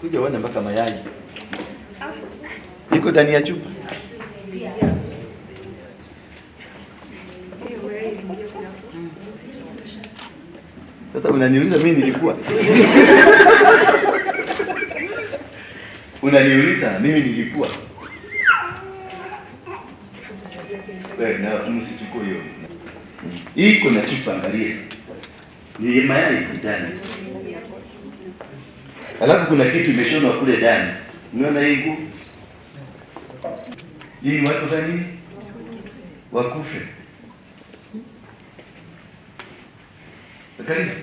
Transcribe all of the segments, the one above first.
Kuja uone mpaka mayai iko ndani ya chupa. Sasa unaniuliza mimi nilikuwa unaniuliza mimi nilikuwa wewe, na msichukue hiyo. Iko na chupa, angalia, ni mayai ndani, alafu kuna kitu imeshonwa kule ndani. Umeona hii nguo? Hii watu gani wakufe? Zakaria,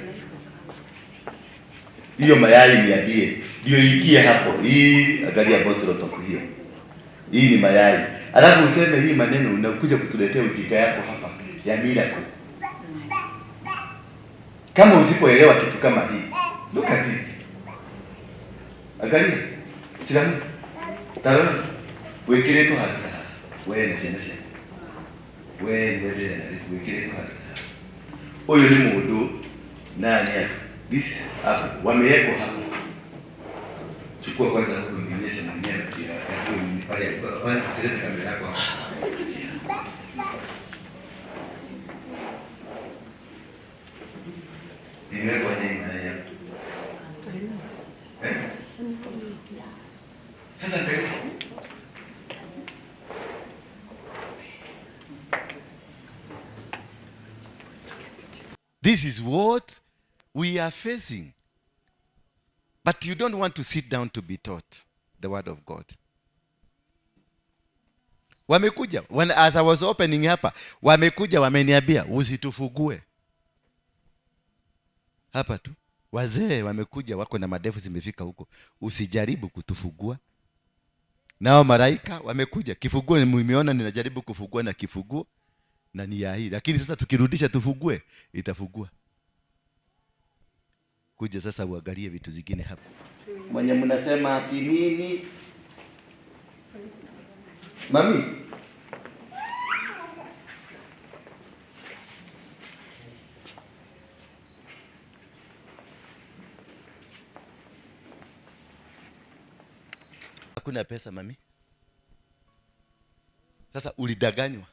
hiyo mayai niambie, ndio ingie hapo. Hii angalia bottle top hiyo, hii ni mayai, alafu useme hii maneno, unakuja kutuletea ujinga yako hapa ya miracle. Kama usipoelewa kitu kama hii, look at this, angalia silamu tarora wikiritwo handũ ta haha, we na ciana ciaku, we nĩwe wikiritwo handũ ta haha. Huyu ni mũndũ nani hapa? This hapo wamewekwa hapo. Chukua kwanza huku nionyeshe mwenyewe pia huyu ni pale pale, usilete kamera yako hapo. Imewekwa nini mayai hapo? Eh? Sasa angalia. This is what we are facing. But you don't want to sit down to be taught the word of God. Wamekuja, when, as I was opening hapa, wamekuja wameniambia usitufugue. Hapa tu. Wazee wamekuja wako na madevu zimefika huko. Usijaribu kutufugua. Nao malaika wamekuja. Kifuguo nimeona ninajaribu kufugua na kifuguo na ni ya hii. Lakini sasa tukirudisha tufugue, itafugua. Kuja sasa uangalie vitu zingine hapa. Mwenye mnasema ati nini? Mami? Hakuna pesa mami. Sasa ulidanganywa.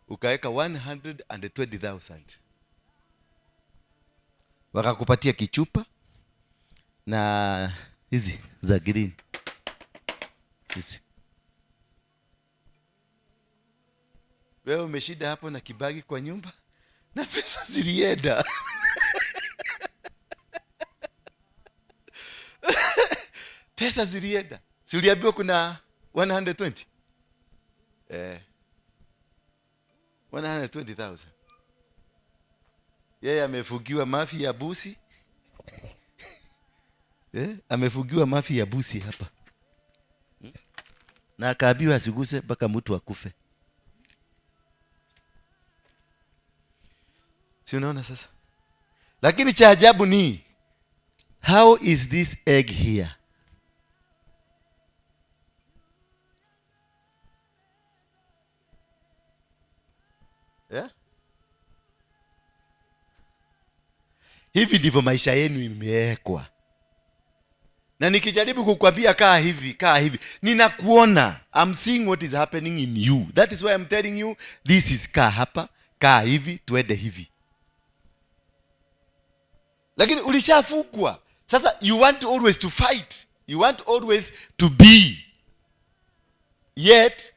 Ukaweka 120,000. Wakakupatia kichupa na hizi za green. Hizi. Wewe umeshinda hapo na kibagi kwa nyumba na pesa zilienda. Pesa zilienda. Si uliambiwa kuna 120? 120,000. Yeye amefugiwa mafi ya busi. Amefugiwa mafi ya busi hapa. Na akaambiwa asiguse mpaka mtu akufe. Si unaona sasa? Lakini cha ajabu ni how is this egg here? Yeah? Hivi ndivyo maisha yenu imewekwa. Na nikijaribu kukwambia kaa hivi, kaa hivi, ninakuona. I'm seeing what is happening in you. That is why I'm telling you this is kaa hapa, kaa hivi, tuende hivi. Lakini ulishafukwa. Sasa you want always to fight. You want always to be. Yet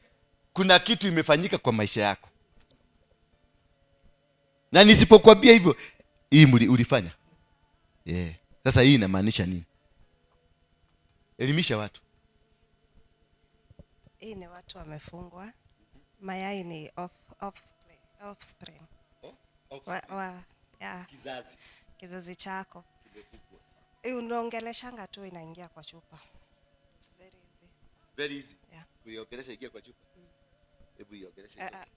kuna kitu imefanyika kwa maisha yako. Na nisipokuambia hivyo, hii ulifanya. Yeah. Sasa hii inamaanisha nini? Elimisha watu. Hii ni watu wamefungwa. Mayai ni offspring. Oh, offspring. Kizazi. Kizazi chako. Hii unaongeleshanga tu inaingia kwa chupa. It's very easy. Very easy. Yeah. Kuiongelesha ingia kwa chupa. Hebu iongelesha.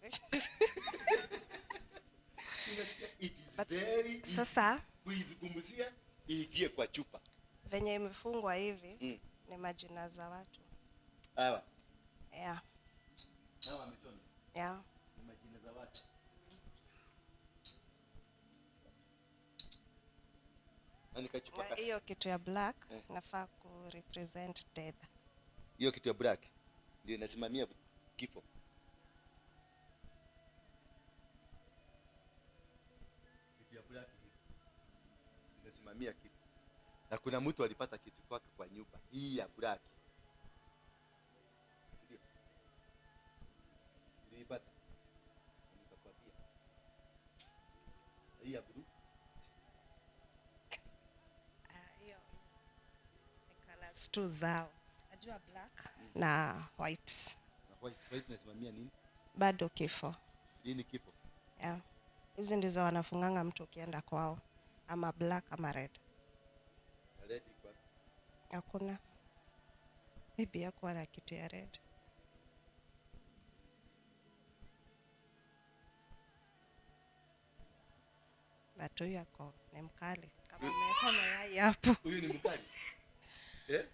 It is But very easy. Sasa kuizungumzia iingie kwa chupa. Venye imefungwa hivi, ni majina za watu. Hawa. Yeah. Hawa wameshona. Yeah. Ni majina za watu. Na nikachupa Na hiyo kitu ya black nafaa ku represent death. Hiyo kitu ya black ndio inasimamia kifo. Kitu ya black hii inasimamia kifo. Na kuna mtu alipata kitu kwake kwa nyumba hii ya black. Ndio. Nilipata. Nikakwambia. Hii ya blue. Hiyo ni colors tu zao. Najua black na white. Na white inasimamia nini? Bado kifo. Hii ni kifo. Yeah. Hizi ndizo wanafunganga mtu ukienda kwao. Ama black ama red. Na red iko wapi? Hakuna. Maybe hakuwa na kitu ya red. But huyu ako ni mkali. Kama ameweka mayai hapo. Huyu ni mkali?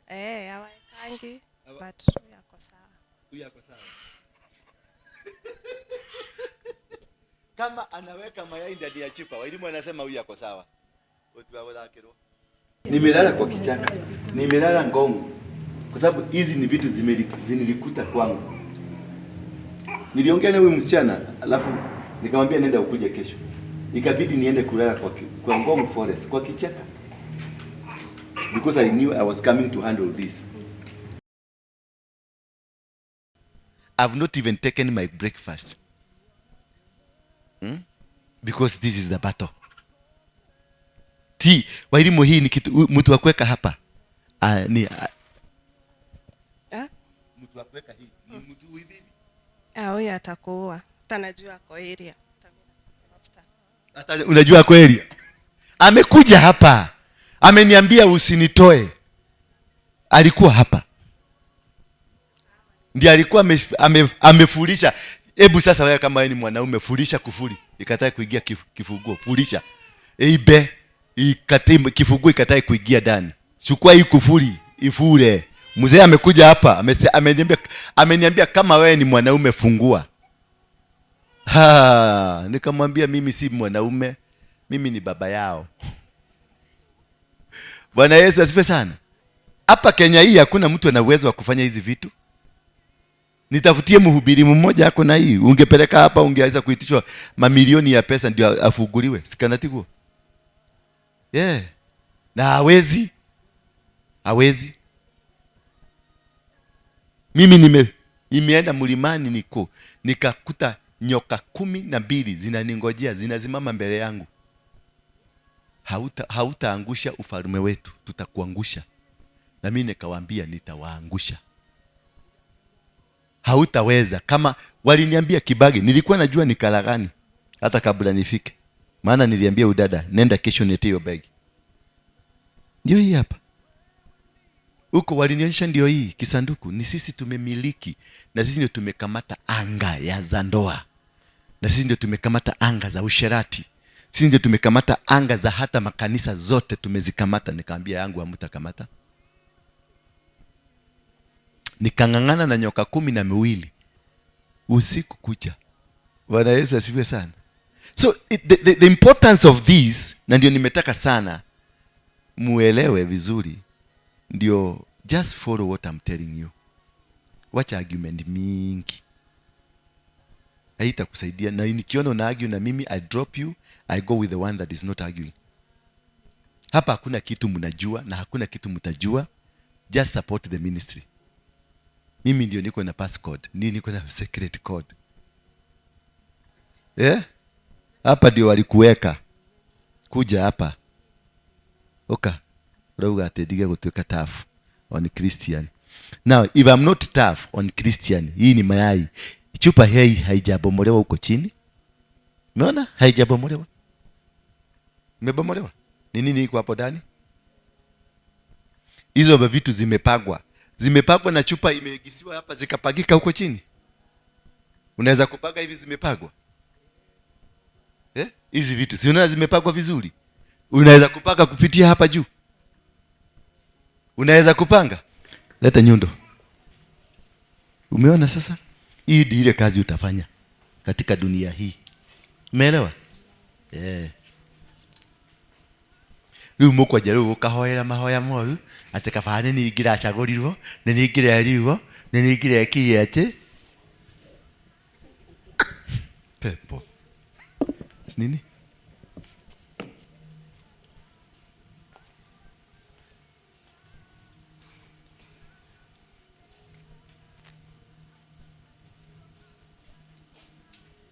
Eh? Hawaekangi, but huyu ako sawa. Huyu ako sawa. Kama anaweka mayai ndani ya chupa, walimu wanasema huyu ako sawa. Nimelala kwa kichaka. Nimelala ngongo. Kwa sababu hizi ni vitu zinilikuta kwangu. Niliongea na huyu msichana, alafu nikamwambia nenda ukuje kesho. Ikabidi niende kulala kwa Ngong Forest, kwa kichaka. Because I knew I was coming to handle this. I've not even taken my breakfast. Because this is the battle. Ti, wairimu hii ni kitu, mtu wa kuweka hapa. Ni, Eh? Mtu wa kuweka hii. Ni mtu huyu bibi. Huyu atakuua. Hata najua ako area. Hata unajua ako area. Amekuja hapa. Ameniambia usinitoe. Alikuwa hapa. Ndiye alikuwa amefurisha. Hebu sasa wewe kama wewe ni mwanaume furisha kufuri. Ikatae kuingia kifunguo. Furisha. Ibe ikatae kifunguo, ikatae kuingia ndani. Chukua hii kufuri, ifure. Mzee amekuja hapa, ameniambia kama wewe ni mwanaume fungua. Ha, nikamwambia mimi si mwanaume, mimi ni baba yao. Bwana Yesu asifiwe sana. Hapa Kenya hii hakuna mtu ana uwezo wa kufanya hizi vitu. Nitafutie mhubiri mmoja ako na hii, ungepeleka hapa ungeweza kuitishwa mamilioni ya pesa ndio afunguliwe. Sikanatiguo. Yeah. Na hawezi. Hawezi. Mimi nimeenda mlimani nikakuta nyoka 12 zinaningojea, zinasimama mbele yangu. Hautaangusha ufalme wetu, tutakuangusha. Na mimi nikawaambia nitawaangusha. Hautaweza. Kama waliniambia Kibagi, nilikuwa najua ni kala gani hata kabla nifike. Maana niliambia udada, nenda kesho niletee hiyo bag. Ndio hii hapa. Huko walinionyesha ndio hii kisanduku, ni sisi tumemiliki na sisi ndio tumekamata anga ya za ndoa. Na sisi ndio tumekamata anga za usherati. Sisi ndio tumekamata anga za hata makanisa zote tumezikamata. Nikamwambia yangu hamtakamata. Nikang'ang'ana na nyoka 12 usiku kucha. Bwana Yesu asifiwe sana. So the importance of this, na ndio nimetaka sana muelewe vizuri, ndio just follow what I'm telling you. Wacha argument mingi, haitakusaidia. Na nikiona una argue na mimi, I drop you, I go with the one that is not arguing. Hapa hakuna kitu mnajua na hakuna kitu mtajua. Just support the ministry. Mimi ndio niko na passcode, ndio niko na secret code. Hapa ndio walikuweka. Kuja hapa. Oka. Urauga ati ndige gutuika tough on Christian. Now, if I'm not tough on Christian, hii ni mayai. Chupa hii haijabomolewa huko chini. Umeona? Haijabomolewa. Imebomolewa. Ni nini iko hapo ndani? Hizo vitu zimepangwa. Zimepangwa na chupa imeegisiwa hapa zikapagika huko chini. Unaweza kupanga hivi zimepangwa. Hizi vitu si unaona zimepangwa vizuri? Unaweza kupanga kupitia hapa juu. Unaweza kupanga. Leta nyundo. Umeona sasa? Hii ndio ile kazi utafanya katika dunia hii. Umeelewa? Rĩu mũkwanjia rĩu gũkahoera mahoya moru atĩ kaba nĩ niĩ ingĩracagũrirwo, nĩ niĩ ingĩrerirwo, nĩ niĩ ingĩrekire atĩ pepo nini.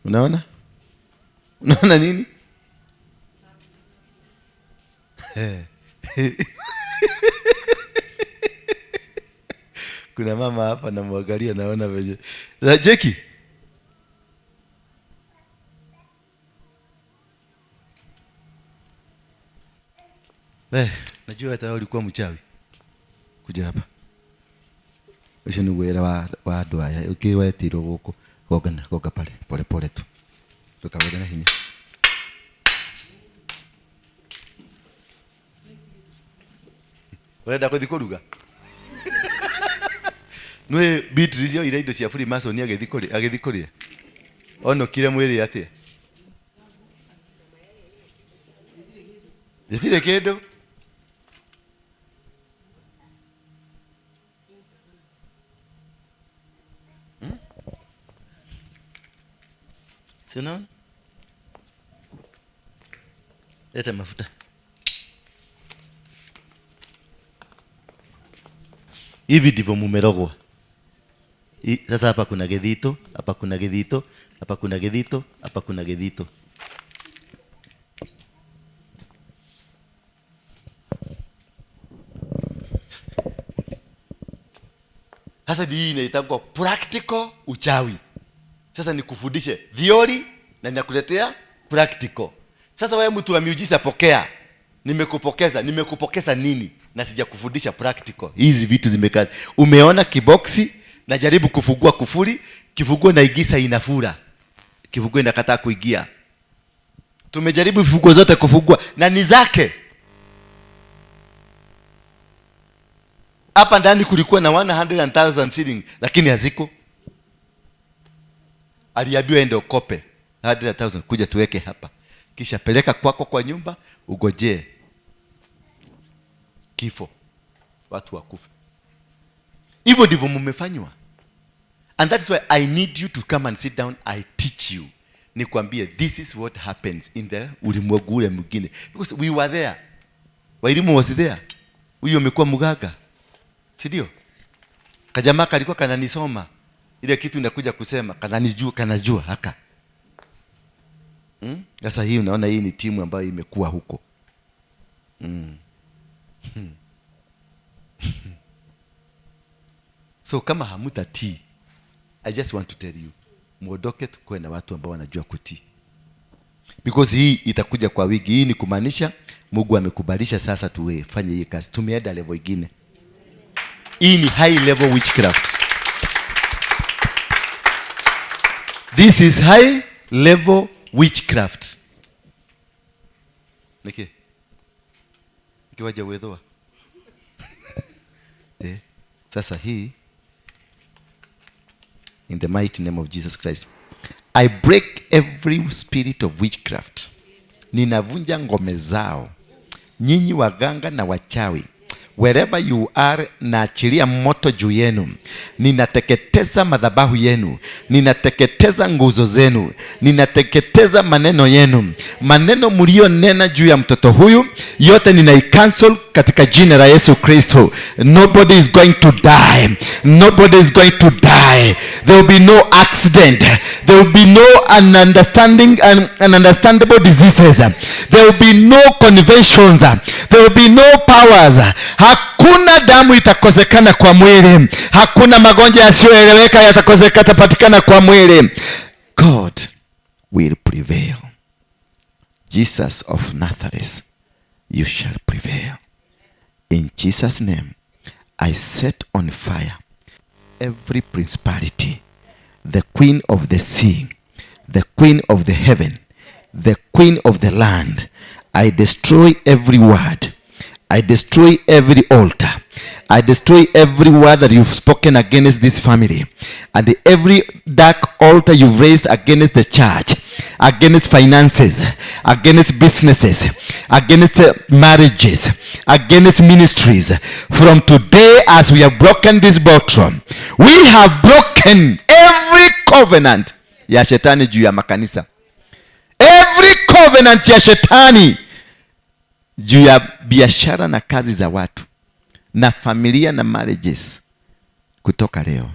Unaona? Unaona nini? Kuna mama hapa namwangalia, naona venye. Na Jackie. Najua hata wewe ulikuwa mchawi. Kuja hapa. Ucio ni wira wa andu aya. Uki wetirwo guku. Goga na goga pale pole pole tu. Tukaweza na hinya. Urenda kuthi kuruga? Nwe Beatrice oire indo cia Freemason agithi kuria. Onokire mwiri atia? Gĩtirĩ kĩndũ. Si unaona? Leta mafuta. Hivi ndivyo mumerogwa. Sasa hapa kuna gethito, hapa kuna gethito, hapa kuna gethito, hapa kuna gethito. Sasa hii inaitwa practical uchawi. Sasa nikufundishe theory na ninakuletea practical. Sasa wewe mtu wa miujiza pokea. Nimekupokeza, nimekupokeza nini? Na sijakufundisha practical. Hizi vitu zimekaa. Umeona kiboksi, najaribu kufungua kufuri, kifungua na igisa inafura. Kifungua inakataa kuingia. Tumejaribu funguo zote kufungua na ni zake. Hapa ndani kulikuwa na 100,000 shilling lakini haziko. Aliambiwa ende ukope 100,000 kuja tuweke hapa. Kisha peleka kwako kwa nyumba ugojee kifo, watu wakufe. Hivyo ndivyo mmefanywa. And that's why I need you to come and sit down, I teach you. Nikwambie this is what happens in the ulimwengu ule mwingine. Because we were there. Wairimu was there. Huyo amekuwa mganga. Si ndio? Kajamaa kalikuwa kananisoma. Ile kitu inakuja kusema kananijua, kanajua haka. Sasa hii unaona hii ni timu ambayo imekuwa huko. So kama hamutatii, I just want to tell you, muondoke tukue na watu ambao wanajua kutii. Because hii itakuja kwa wiki. Hii ni kumaanisha Mungu amekubalisha sasa tuwefanye hii kazi. Tumeenda level ingine. Hii ni high level witchcraft. This is high level witchcraft. Niki? Nikiwaja uwethoa. Sasa hii, in the mighty name of Jesus Christ, I break every spirit of witchcraft. Ninavunja ngome zao. Nyinyi waganga na wachawi, wherever you are, naachilia moto juu yenu. Ninateketeza madhabahu yenu. Ninateketeza nguzo zenu. Ninateketeza maneno yenu. Maneno mlionena juu ya mtoto huyu, yote ninaicancel katika jina la Yesu Kristo. Nobody is going to die. Nobody is going to die. There will be no accident. There will be no understanding and ununderstandable diseases. There will be no conventions. There will be no powers. Hakuna damu itakosekana kwa mwili. Hakuna magonjwa yasiyoeleweka yatakosekana, yatapatikana kwa mwili. God will prevail. Jesus of Nazareth, you shall prevail. In Jesus' name, I set on fire every principality, the queen of the sea, the queen of the heaven, the queen of the land. I destroy every word. I destroy every altar. I destroy every word that you've spoken against this family, and every dark altar you've raised against the church. against finances, against businesses, against marriages, against ministries. From today, as we have broken this bottle, we have broken every covenant ya shetani juu ya makanisa, every covenant ya shetani juu ya biashara na kazi za watu na familia na marriages. Kutoka leo,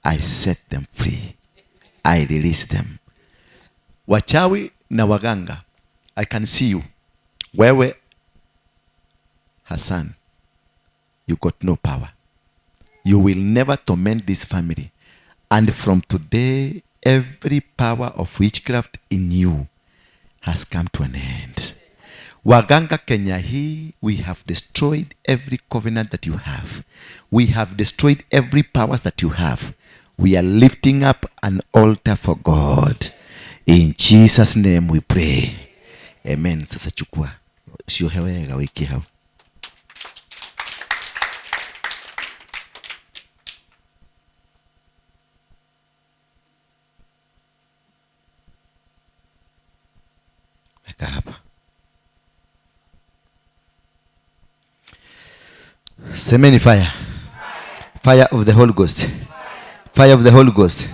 I set them free, I release them. Wachawi na waganga, I can see you. Wewe Hassan, you got no power. You will never torment this family. And from today, every power of witchcraft in you has come to an end. Waganga Kenya hii, we have destroyed every covenant that you have. We have destroyed every powers that you have. We are lifting up an altar for God. In Jesus' name we pray. Amen. Sasa chukua. Sio hewa wiki hau. Weka hapa. Semeni fire. Fire of the Holy Ghost. Fire of the Holy Ghost.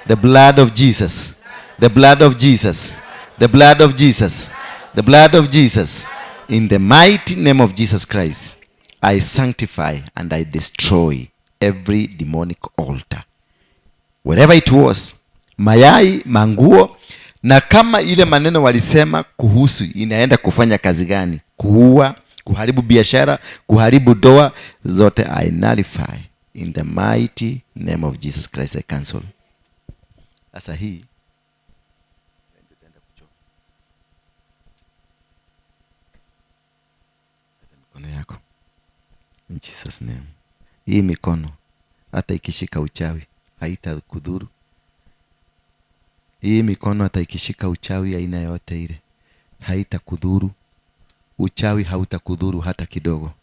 The blood of Jesus. The blood of Jesus. The blood of Jesus. The blood of Jesus. In the mighty name of Jesus Christ, I sanctify and I destroy every demonic altar. Wherever it was, mayai, manguo, na kama ile maneno walisema kuhusu inaenda kufanya kazi gani, kuua, kuharibu biashara, kuharibu doa, zote I nullify in the mighty name of Jesus Christ. I cancel. Sasa hii mikono yako in Jesus name. Hii mikono hata ikishika uchawi haitakudhuru. Hii mikono hata ikishika uchawi aina yote ile haitakudhuru. Uchawi hautakudhuru hata kidogo.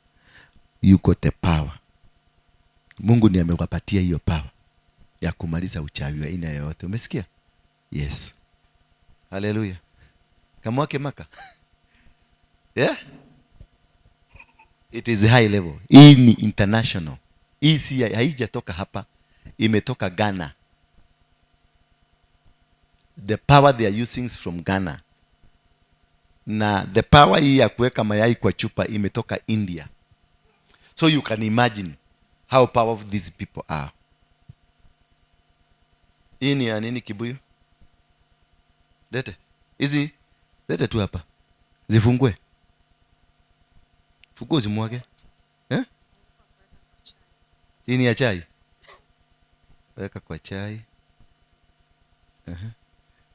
You got the power. Mungu ndiye amekupatia hiyo power ya kumaliza uchawi wa aina yoyote. Umesikia? Yes. Hallelujah. Kamwake maka. Yeah? It is high level. Hii ni international. Hii si haijatoka hapa, imetoka Ghana. The power they are using is from Ghana. Na the power hii ya kuweka mayai kwa chupa imetoka India. So you can imagine how powerful these people are. Hii ni ya nini kibuyu? Lete. Hizi lete tu hapa. Zifungue. Fungue zimwage. Eh? Hii ni ya chai. Weka kwa chai.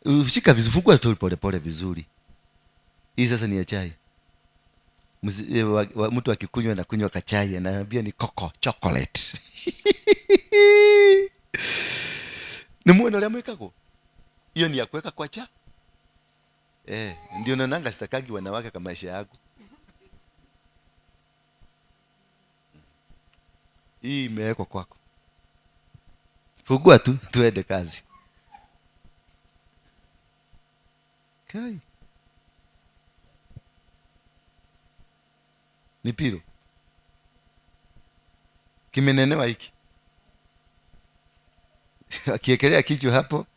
Ushika vizuri, fungua tu pole pole vizuri. Hii sasa ni ya chai. Mtu akikunywa na kunywa kachai anaambia ni cocoa chocolate. Ni muone ule mwekako. Hiyo ni ya kuweka kwa cha. Ndio naonanga sitakagi wanawake kama maisha yangu. Hii imewekwa kwako. Fungua tu tuende kazi. Kai. Ni pilo. Kimenenewa hiki. Akiekelea kichwa hapo.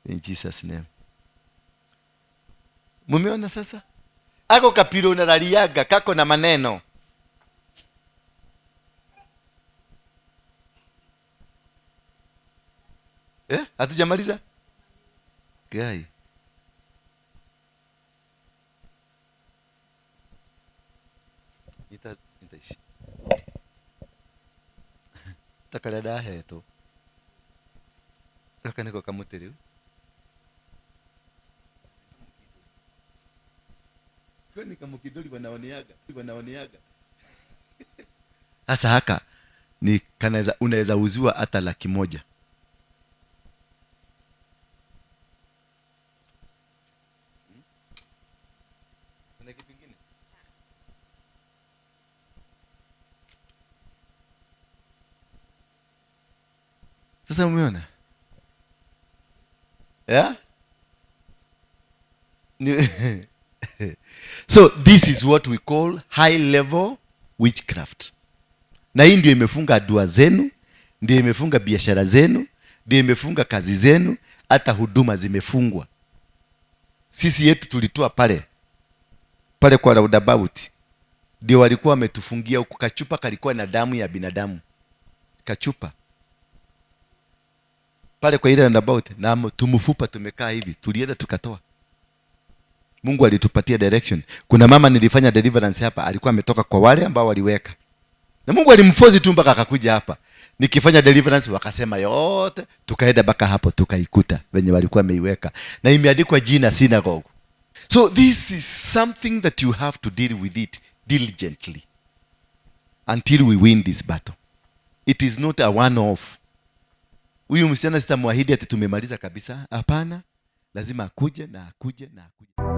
In Jesus name. Mumeona sasa? Ako kapilo unalaliaga kako na maneno. Hatujamaliza? Gai. Nitaishi. Takarada heto. Gaka niko kamuti riu. Kwani kamukidoli wanaoneaga. Sasa haka ni kanaweza, unaweza uziwa hata 100,000. Kuna kitu kingine? Sasa umeona? Yeah? So this is what we call high level witchcraft. Na hii ndio imefunga dua zenu, ndio imefunga biashara zenu, ndio imefunga kazi zenu, hata huduma zimefungwa. Sisi yetu tulitoa pale pale kwa roundabout, ndio walikuwa wametufungia huku. Kachupa kalikuwa na damu ya binadamu, kachupa pale kwa ile roundabout, na tumufupa tumekaa hivi, tulienda tukatoa. Mungu alitupatia direction. Kuna mama nilifanya deliverance hapa, alikuwa ametoka kwa wale ambao waliweka, na Mungu alimforce tu mpaka akakuja hapa. Nikifanya deliverance wakasema yote, tukaenda mpaka hapo tukaikuta venye walikuwa wameiweka, na imeandikwa jina synagogue. So this is something that you have to deal with it diligently until we win this battle. It is not a one off. Huyu msichana sitamwahidi ati tumemaliza kabisa. Hapana, lazima akuje na akuje na akuje.